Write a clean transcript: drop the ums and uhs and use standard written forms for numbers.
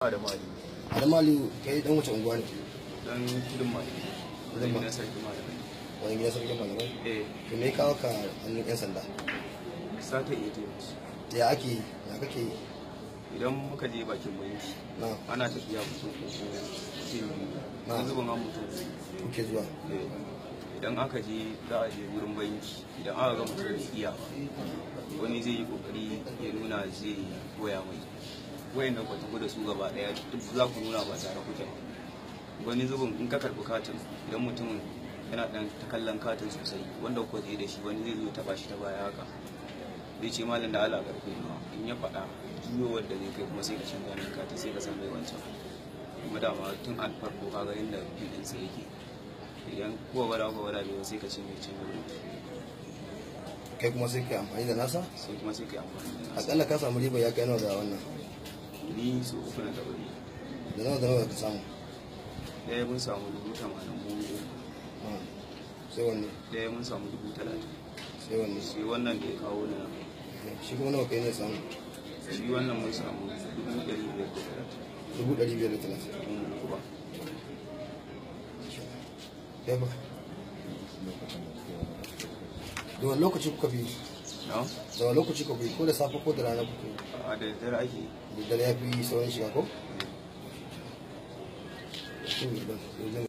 Adamu Aliyu. Adamu Aliyu, kai dan wace unguwa ne? Dan Tudun Maliki. Tudun Gidan sarkin malamai. Wani gidan sarkin malamai? Eh. To me ya kawo ka hannun 'yan sanda? Sata ATM. Ya ake yi? Ya kake yi? Idan muka je bakin banki, Na ana tafiya mutum uku, mutum biyu. Na. Wani zubin an mutum uku. Kuke zuwa? Eh. Idan aka je za a je wurin banki, idan aka ga mutum bai iya ba, wani zai yi kokari ya nuna zai koya mai. Wayannan ku tafi da su gaba daya, duk za ku nuna ba tare kuke ba. Wani zubin in ka karbi katin, idan mutumin yana dan ta kallon katin sosai, wanda kuka je da shi, wani zai zo taba shi ta baya haka. Zai ce, "Malam, da Allah karfe nawa." In ya faɗa, juyowar da zai kai kuma sai ka canza mai katin, sai ka san mai wancan. Kuma dama tun an farko ka ga inda pin ɗinsa yake. Idan kuwa gwada kuwa gwada bai, sai ka ce mai canza mai. Kai kuma sai kai amfani da nasa? Sai kuma sai ka yi amfani da nasa. Akalla ka samu riba ya kai nawa da wannan? Ni so uku na taɓa yi. Da nawa da nawa ka samu? Ɗaya mun samu 80,000 mu uku. Na. Sai wanne? Ɗaya mun samu 30,000. Sai wanne? Sai wannan da ya kawo ni nan. Shi kuma nawa kai ne samu? Shi wannan mun samu 530,000. 530,000. Mun uku ba. Kai fa? Da wani lokaci kuka fi? Na? Da wani lokaci kuka fi, ko da safe ko da rana kuka yi? A da daddare ake yi. Da dare ya fi sauran shiga ko?